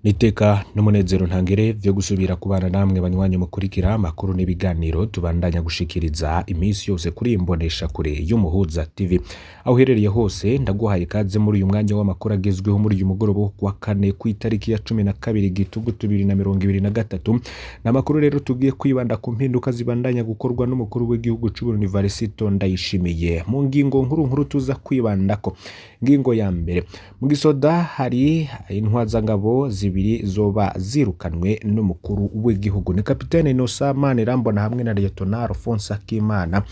N'iteka n'umunezero ntangere vyo gusubira kubana namwe banywanyi mukurikira amakuru n'ibiganiro tubandanya gushikiriza iminsi yose kuri iyi mboneshakure y'Umuhuza TV. Aho uherereye hose, ndaguhaye ikaze muri uyu mwanya w'amakuru agezweho muri uyu mugoroba wo kuwa kane, kw'itariki ya 12 Gitugutu 2023. Ni amakuru rero tugiye kwibanda ku mpinduka zibandanya gukorwa n'umukuru w'igihugu c'Uburundi, Varisito Ndayishimiye. Mu ngingo nkuru nkuru tuza kwibandako, ingingo ya mbere: mu gisoda hari intwazangabo zibiri zoba zirukanwe n'umukuru w'igihugu. Ni kapitene Innocent Manirambona hamwe na Lieutenant Alphonse Akimana.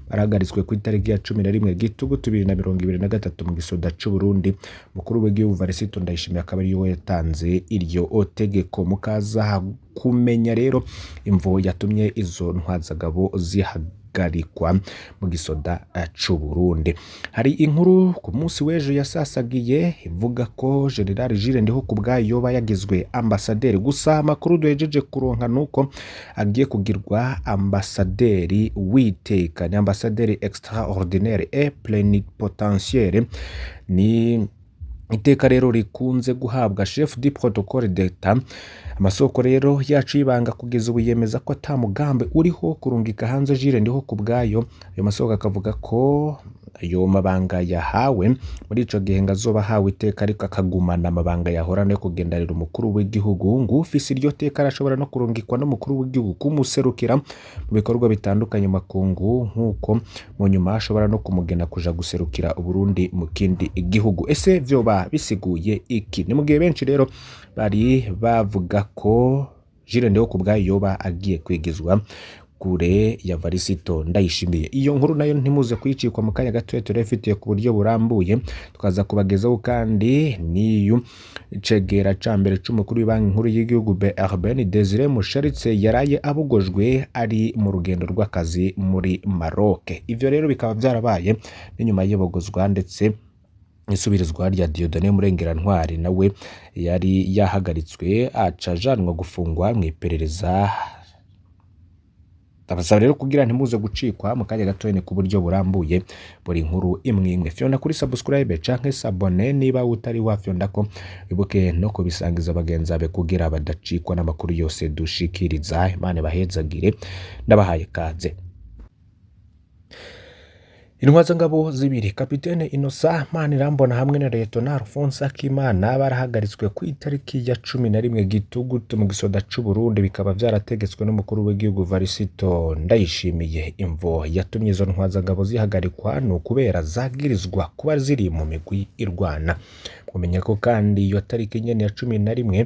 Barahagaritswe ku itariki ya 11 Gitugutu 2023 mu gisoda c'Uburundi. Umukuru w'igihugu Varisito Ndayishimiye akaba ariwe yatanze iryo tegeko. Mukaza kumenya rero imvo yatumye izo ntwazagabo zihagarikwa mu gisoda c'Uburundi. Hari inkuru ku munsi w'ejo yasasagiye ivuga ko General Jules Ndihokubwayo yoba yagizwe ambasaderi. Gusa amakuru duhejeje kuronka nuko agiye kugirwa ambasaderi w'iteka, ni ambasaderi extraordinaire et plénipotentiaire. Ni iteka rero rikunze guhabwa chef du protocole d'État. Amasoko rero yacu y'ibanga kugeza ubu yemeza ko ata mugambi uriho kurungika hanze Jules Ndihokubwayo. Ayo masoko akavuga ko ayo mabanga yahawe muri ico gihe ngo azoba ahawe iteka, ariko akagumana amabanga yahorana yo kugendanira umukuru w'igihugu. Ngo ufise iryo teka arashobora no kurungikwa n'umukuru w'igihugu kumuserukira mu bikorwa bitandukanye mu makungu, nk'uko mu nyuma ashobora no kumugena kuja guserukira Uburundi mu kindi gihugu. Ese vyoba bisiguye iki? Ni mu gihe benshi rero bari bavuga ko Jules Ndihokubwayo yoba agiye kwigizwa kure ya Varisito Ndayishimiye. Iyo nkuru nayo ntimuze kuyicikwa, mu kanya gatoya turayifitiye ku buryo burambuye. Tukaza kubagezaho kandi n'iyu cegera ca mbere c'umukuru w'ibanki nkuru y'igihugu BRB, ni Desire Musharitse, yaraye abogojwe ari mu rugendo rw'akazi muri Maroc. Ivyo rero bikaba vyarabaye n'inyuma y'ibogozwa ndetse isubirizwa rya Dieudonné Murengerantwari, nawe yari yahagaritswe aca ajanwa gufungwa mu iperereza. Ndabasaba rero kugira ntimuze gucikwa, mu kanya gatoya ni ku buryo burambuye buri nkuru imwe imwe. Fyonda kuri subscribe canke s'abonner niba utari wafyonda ko, wibuke no kubisangiza bagenzi bawe kugira badacikwa n'amakuru yose dushikiriza. Imana ibahezagire, ndabahaye kaze. Intwazangabo zibiri, kapitene Innocent Manirambona hamwe na Lieutenant Alphonse Akimana, barahagaritswe ku itariki ya 11 Gitugutu mu gisoda c'Uburundi, bikaba vyarategetswe n'umukuru w'igihugu Varisito Ndayishimiye. Imvo yatumye izo ntwazangabo zihagarikwa ni ukubera zagirizwa kuba ziri mu migwi irwana. Mumenya ko kandi iyo tariki nyene ya 11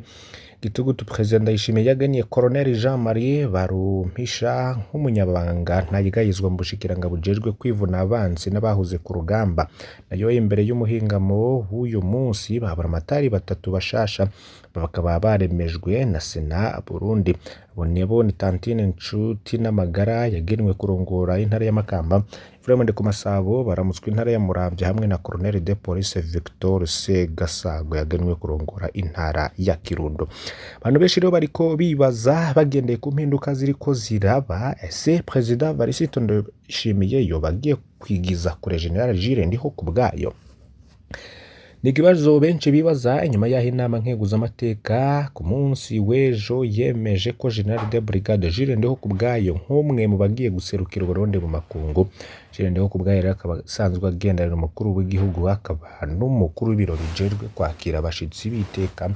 Gitugutu, Perezida Ndayishimiye yageniye Colonel Jean Marie Barumpisha nk'umunyabanga ntayigayizwa mu bushikiranga bujejwe kwivuna abansi n'abahuze ku rugamba. Nayo imbere y'umuhingamo w'uyu munsi, baburamatari batatu bashasha bakaba baremejwe na Sena Burundi. Abo nibo ni Tantine Nshuti n'Amagara yagenwe kurongora intara ya Makamba, Ephraim Ndikumasabo baramutswe intara ya Muramvya, hamwe na Colonel de Police Victor Segasago yagenwe kurongora intara ya Kirundo. Abantu benshi rero bariko bibaza, bagendeye ku mpinduka ziriko ziraba: ese Perezida Varisito Ndayishimiye yoba agiye kwigiza kure General Jules Ndihokubwayo? Ni ikibazo benshi bibaza inyuma y'aho inama nkenguzamateka ku munsi w'ejo yemeje ko General de Brigade Jules Ndihokubwayo nk'umwe mu bagiye guserukira Uburundi mu makungu. Jules Ndihokubwayo rero akaba asanzwe agendanira umukuru w'igihugu, akaba n'umukuru w'ibiro bijejwe kwakira abashitsi b'iteka,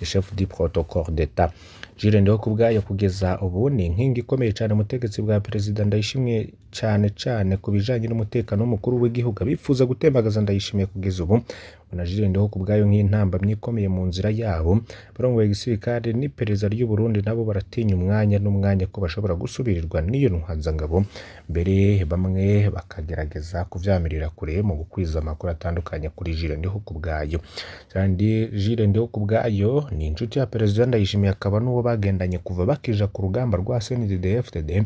ni chef du protocole d'État. Jules Ndihokubwayo kugeza ubu ni inkingi ikomeye cane mu butegetsi bwa Perezida Ndayishimiye, cane cane ku bijanye n'umutekano w'umukuru w'igihugu. Abifuza gutembagaza Ndayishimiye kugeza ubu na Jules Ndihokubwayo nk'intambamyi ikomeye mu nzira yabo. Barongoye igisirikare n'iperereza ry'u Burundi nabo baratinya umwanya n'umwanya ko bashobora gusubirirwa n'iyo ntwazangabo, mbere bamwe bakagerageza kuvyamirira kure mu gukwiza amakuru atandukanye kuri Jules Ndihokubwayo. Kandi Jules Ndihokubwayo ni inshuti ya Perezida Ndayishimiye, akaba n'uwo bagendanye kuva bakija ku rugamba rwa CNDD-FDD,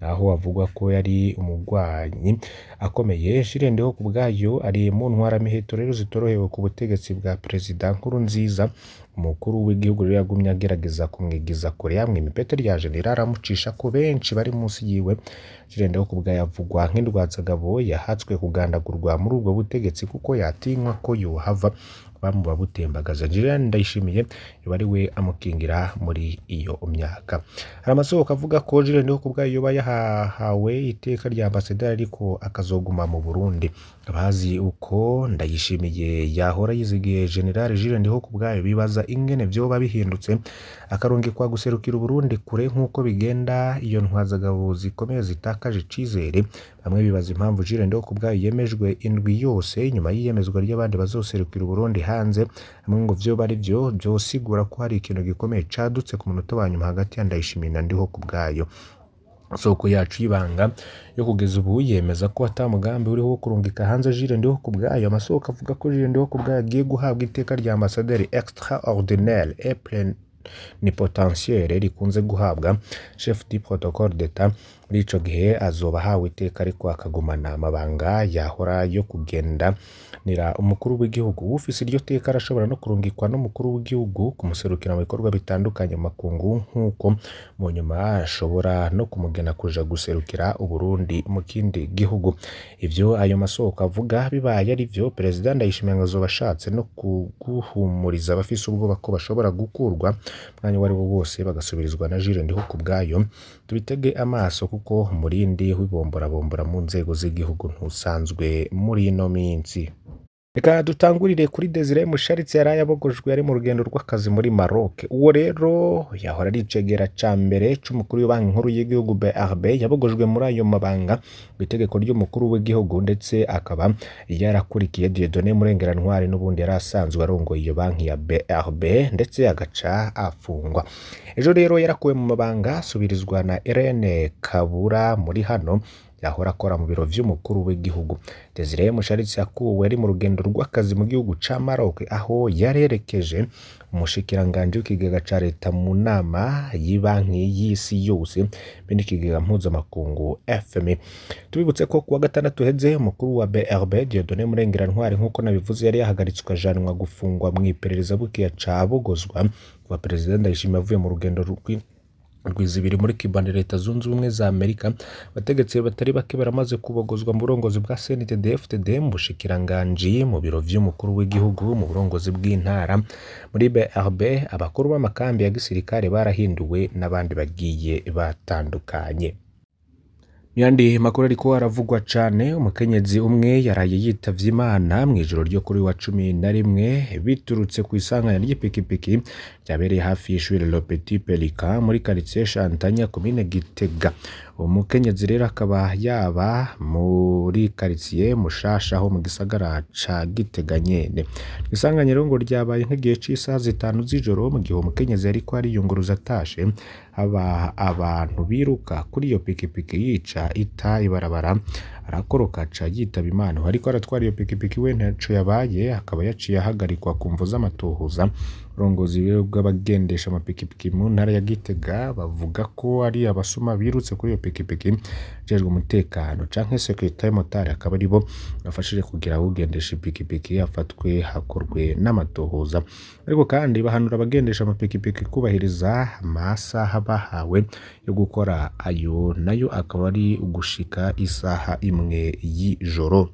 aho avugwa ko yari umugwanyi akomeye. Jules Ndihokubwayo ari mu ntwaramiheto rero zitorohewe ku butegetsi bwa Perezida Nkurunziza. Umukuru w'igihugu rero yagumye agerageza kumwigiza kure, yamwima ipete rya general, amucisha ko benshi bari munsi yiwe. Jules Ndihokubwayo avugwa nk'indwazagabo yahatswe kugandagurwa muri ubwo butegetsi, kuko yatinywa ko yohava bamubabutembagaza. Julian Ndayishimiye yoba ari we amukingira muri iyo myaka. Hari amasoko avuga ko Jules Ndihokubwayo yoba yahawe iteka rya ambasaderi ariko akazoguma mu Burundi. Abazi uko Ndayishimiye yahora yizigiye General Jules Ndihokubwayo bibaza ingene vyoba bihindutse akarungikwa guserukira Uburundi kure nk'uko bigenda iyo ntwazagabo zikomeye zitakaje icizere. Bamwe bibaza impamvu Jules Ndihokubwayo yemejwe indwi yose inyuma y'iyemezwa ry'abandi bazoserukira Uburundi hanze, hamwe ngo vyoba ari vyo vyosigura ko hari ikintu gikomeye cadutse ku munota wa nyuma hagati ya Ndayishimiye na Ndihokubwayo. Soko yacu y'ibanga yo kugeza ubu yemeza ko ata mugambi uriho wo kurungika hanze Jules Ndihokubwayo. Amasoko avuga ko Jules Ndihokubwayo agiye guhabwa iteka rya ambasaderi extraordinaire et plénipotentiaire rikunze guhabwa chef du protocole d'État. Muri ico gihe azoba ahawe iteka ariko akagumana amabanga yahora yo kugendanira umukuru w'igihugu. Ufise iryo teka arashobora no kurungikwa n'umukuru w'igihugu kumuserukira mu bikorwa bitandukanye mu makungu, nk'uko mu nyuma ashobora no kumugena kuja guserukira Uburundi mu kindi gihugu. Ivyo ayo masoko avuga bibaye ari vyo, Perezida Ndayishimiye ngo azoba ashatse no kuguhumuriza abafise ubwoba ko bashobora gukurwa umwanya uwo ari wo wose bagasubirizwa na Jules Ndihokubwayo. Tubitege amaso kuko umurindi w'ibomborabombora mu nzego z'igihugu ntusanzwe muri ino minsi. Reka dutangurire kuri Desire Musharitsi yaraye abogojwe ari mu rugendo rw'akazi muri Maroc. Uwo rero yahora ari icegera ca mbere c'umukuru w'ibanki nkuru y'igihugu BRB, yabogojwe muri ayo mabanga kw'itegeko ry'umukuru w'igihugu, ndetse akaba yarakurikiye Dieudonné Murengerantwari n'ubundi yari asanzwe arongoye iyo banki ya BRB, ndetse agaca afungwa. Ejo rero yarakuwe mu mabanga asubirizwa na Irene Kabura muri hano yahora akora mu biro vy'umukuru w'igihugu. Desire Musharitsi yakuwe ari mu rugendo rw'akazi mu gihugu ca Maroc, aho yarerekeje umushikiranganji w'ikigega ca leta mu nama y'ibanki y'isi yose be n'ikigega mpuzamakungu FMI. Tubibutse ko kuwa gatandatu uheze umukuru wa BRB Dieudonné Murengerantwari, nk'uko nabivuze, yari yahagaritswe ajanwa gufungwa mu iperereza bukiya ca bogozwa kuva Perezida Ndayishimiye avuye mu rugendo rwizibiri muri Cuba na Leta Zunze Ubumwe za Amerika. Abategetsi batari bake baramaze kubogozwa mu burongozi bwa CNDD-FDD, mu bushikiranganji, mu biro vy'umukuru w'igihugu, mu burongozi bw'intara, muri BRB, abakuru b'amakambi ya gisirikare barahinduwe n'abandi bagiye batandukanye. Yandi makuru ariko aravugwa cane, umukenyezi umwe yaraye yitavye Imana mw'ijoro ryo kuri wa 11 biturutse kw'isanganya ry'ipikipiki ryabereye hafi y'ishure Le Petit Pelican muri quartier Chantanya, komine Gitega. Uwo mukenyezi rero akaba yaba muri quartier Mushasha ho mu gisagara ca Gitega nyene. Isanganya rero ngo ryabaye nk'igihe c'isaha 5 z'ijoro, mu gihe uwo mukenyezi yariko ariyunguruza atashe, haba abantu biruka kuri iyo pikipiki yica ita ibarabara, arakoroka aca yitaba Imana. Uwariko aratwara iyo pikipiki we ntaco yabaye, akaba yaciye ahagarikwa ku mvo z'amatohoza. Uburongozi bw'abagendesha amapikipiki mu ntara ya Gitega bavuga ko ari abasuma birutse kuri iyo pikipiki, ajejwe umutekano canke sécurité motari akaba aribo bafashije kugira uwugendesha ipikipiki afatwe hakorwe n'amatohoza. Ariko kandi bahanura abagendesha amapikipiki kubahiriza amasaha bahawe yo gukora, ayo nayo akaba ari ugushika isaha 1 y'ijoro.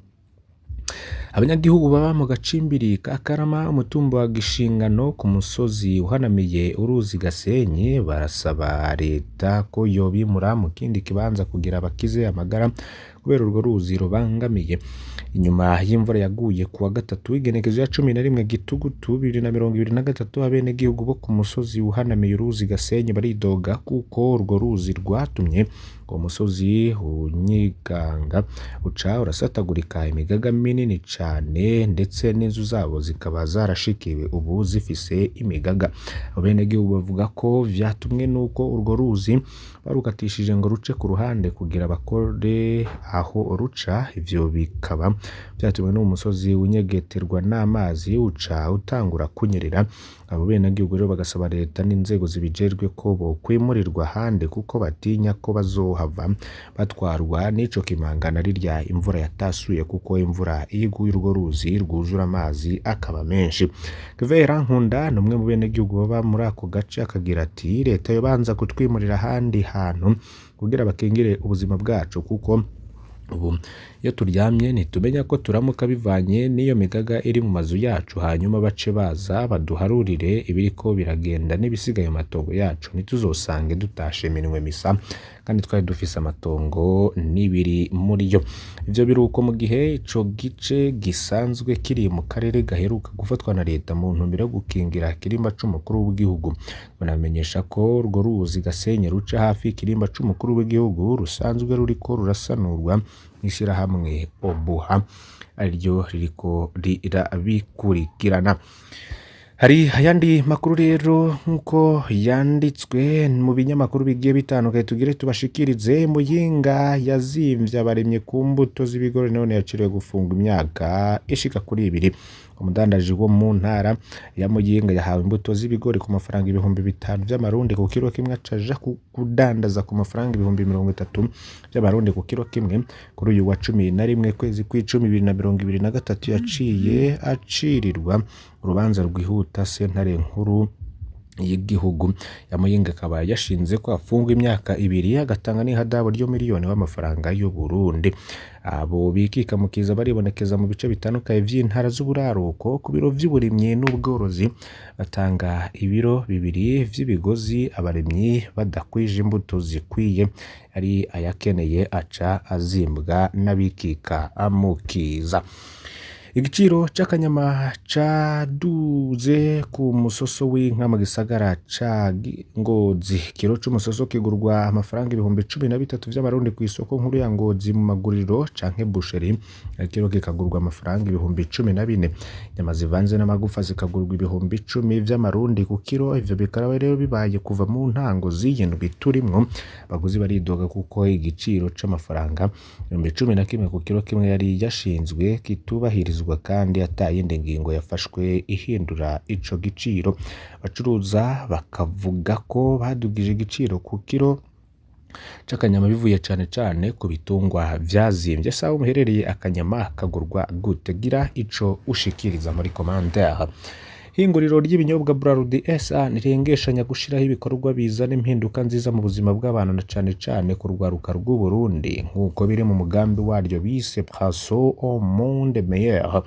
Abanyagihugu baba mu gacimbiri ka Karama, umutumba wa Gishingano, ku musozi uhanamiye uruzi Gasenyi, barasaba leta ko yobimura mu kindi kibanza kugira bakize amagara kubera urwo ruzi rubangamiye. Inyuma y'imvura yaguye kuwa gatatu w'igenekezo ya 11 Gitugutu 2023, abenegihugu bo ku musozi uhanamiye uruzi Gasenyi baridoga kuko urwo ruzi rwatumye uwo musozi unyiganga uca urasatagurika imigaga minini cane, ndetse n'inzu zabo zikaba zarashikiwe ubu zifise imigaga. Abenegihugu bavuga ko vyatumwe nuko urwo ruzi barukatishije ngo ruce ku ruhande kugira bakore aho ruca, ivyo bikaba vyatumwe n'uwo musozi unyegeterwa n'amazi uca utangura kunyerera. Abo benegihugu rero bagasaba leta n'inzego zibijejwe ko bokwimurirwa ahandi kuko batinya ko bazohava batwarwa n'ico kimangana rirya imvura yatasuye, kuko imvura iyo iguye urwo ruzi rwuzura amazi akaba menshi. Kivera Nkunda ni umwe mu benegihugu baba muri ako gace, akagira ati leta yobanza kutwimurira ahandi hantu kugira bakingire ubuzima bwacu, kuko Ubu iyo turyamye ntitumenya ko turamuka bivanye n'iyo migaga iri mu mazu yacu, hanyuma bace baza baduharurire ibiriko biragenda n'ibisigaye mu matongo yacu, ntituzosange dutashe iminwe misa kandi twari dufise amatongo n'ibiri muri yo. Ivyo biruko mu gihe ico gice gisanzwe kiri mu karere gaheruka gufatwa na leta mu ntumbero yo gukingira ikirimba c'umukuru w'igihugu. Banamenyesha ko urwo ruzi Gasenyi ruca hafi y'ikirimba c'umukuru w'igihugu rusanzwe ruriko rurasanurwa n'ishirahamwe Obuha, ariryo ririko rirabikurikirana. Hari ayandi makuru rero nk'uko yanditswe mu binyamakuru bigiye bitandukanye tugire tubashikirize. Muyinga yazimvye abarimyi ku mbuto z'ibigori none yaciriwe gufungwa imyaka ishika kuri 2. Umudandaji wo mu ntara ya Muyinga yahawe imbuto z'ibigori ku mafaranga 5000 vy'amarundi ku kiro kimwe, acaja kudandaza ku mafaranga 30,000 vy'amarundi ku kiro kimwe. Kuri uyu wa 11 kwezi kw'icumi 2023 yaciye acirirwa urubanza rwihuta. Sentare nkuru y'igihugu ya Muyinga akaba yashinze ko afungwa imyaka 2, agatanga n'ihadabu ryo miliyoni w'amafaranga y'u Burundi. Abo bikika mukiza baribonekeza mu bice bitandukanye vy'intara z'uburaruko ku biro vy'uburimyi n'ubworozi, batanga ibiro 2 vy'ibigozi abarimyi badakwije imbuto zikwiye, ari ayakeneye aca azimbwa n'abikika amukiza. Igiciro c'akanyama caduze ku musoso w'inka mu gisagara ca Ngozi. Ikiro c'umusoso kigurwa amafaranga 13,000 vy'amarundi kw'isoko nkuru ya Ngozi mu maguriro canke boucherie, ikiro kikagurwa amafaranga 14,000. Inyama zivanze n'amagufa zikagurwa 10,000 vy'amarundi ku kiro. Ivyo bikaba rero bibaye kuva mu ntango z'iyi ndwi turimwo. Abaguzi baridoga kuko igiciro c'amafaranga 11,000 ku kiro kimwe yari yashinzwe kitubahirizwa, kandi atayindi ngingo yafashwe ihindura ico giciro. Abacuruza bakavuga ko badugije igiciro ku kiro c'akanyama bivuye cane cane ku bitungwa vyazimvye. Sawa, muherereye akanyama kagurwa gute? Gira ico ushikiriza muri commentaire. Hinguriro ry'ibinyobwa Brarudi SA ntirengeshanya gushiraho ibikorwa bizana impinduka nziza mu buzima bw'abantu na cane cane ku rwaruka rw'u Burundi, nk'uko biri mu mugambi waryo bise Passons au monde meilleur.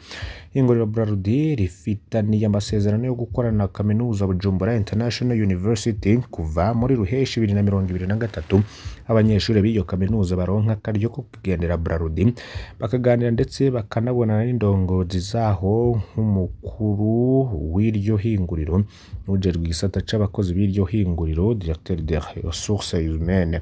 Hinguriro Brarudi rifitaniye amasezerano yo gukorana na kaminuza Bujumbura International University kuva muri Ruheshi 2023. Abanyeshuri b'iyo kaminuza baronka akaryo ko kugendera Brarudi, bakaganira ndetse bakanabonana n'indongozi zaho, nk'umukuru w'iryo hinguriro n'ujejwe igisata c'abakozi b'iryo hinguriro, directeur des ressources humaines.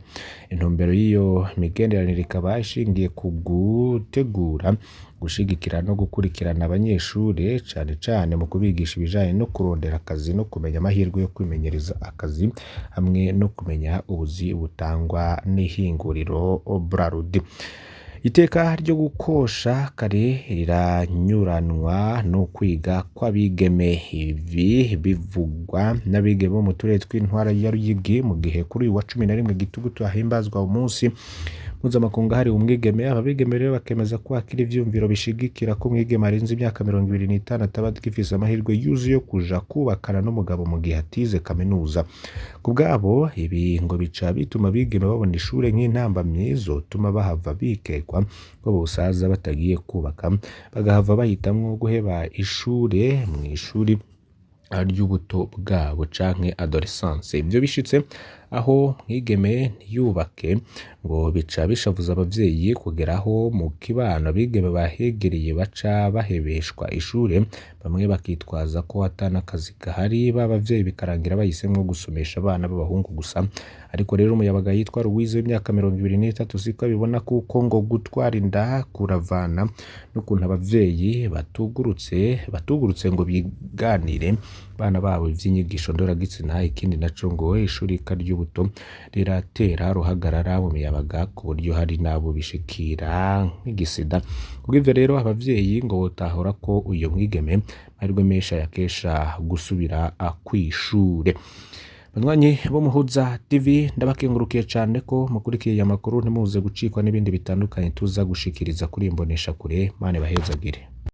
Intumbero y'iyo migenderanire ikaba ishingiye ku gutegura, gushigikira no gukurikirana abanyeshure, cane cane mu kubigisha ibijanye no kurondera akazi no kumenya amahirwe yo kwimenyereza akazi, hamwe no kumenya ubuzi butangwa n'ihinguriro Brarudi. Iteka ryo gukosha kare riranyuranwa no kwiga kw'abigeme. Ibi bivugwa n'abigeme bo mu turere tw'intwara ya Ruyigi, mu gihe kuri uyu wa 11 Gitugutu hahimbazwa umunsi mpuzamakungu hariwe umwigeme. Aba bigeme rero bakemeza ko hakiri ivyumviro bishigikira ko umwigeme arenze imyaka 25 ataba agifise amahirwe yuzuye yo kuja kubakana n'umugabo mu gihe atize kaminuza. Ku bwabo, ibi ngo bica bituma abigeme babona ishure nk'intambamyi zotuma bahava bikekwa ko bosaza batagiye kubaka, bagahava bahitamwo guheba ishure mw'ishuri ry'ubuto bwabo canke adolescence. Ivyo bishitse aho mwigeme ntiyubake, ngo bica bishavuza abavyeyi kugera aho mu kibano abigeme bahegereye baca bahebeshwa ishure, bamwe bakitwaza ko ata n'akazi gahari. Ba bavyeyi bikarangira bahisemwo gusomesha abana b'abahungu gusa. Ariko rero umuyabaga yitwa Louise w'imyaka 23 siko abibona, kuko ngo gutwara inda kuravana n'ukuntu abavyeyi batugurutse ngo biganire bana babo ivy'inyigisho ndoragitsina. Ikindi naco, ngo ishurika ry'ubuto riratera ruhagarara mu miyabaga, ku buryo hari n'abo bishikira nk'igisida. Kubw'ivyo rero, abavyeyi ngo botahura ko uyo mwigeme amahirwe menshi ayakesha gusubira kw'ishure. Banywanyi bo Muhuza TV, ndabakengurukiye cane ko mukurikiye aya makuru. Ntimuze gucikwa n'ibindi bitandukanye tuza gushikiriza kuri imbonesha kure. Mane bahezagire.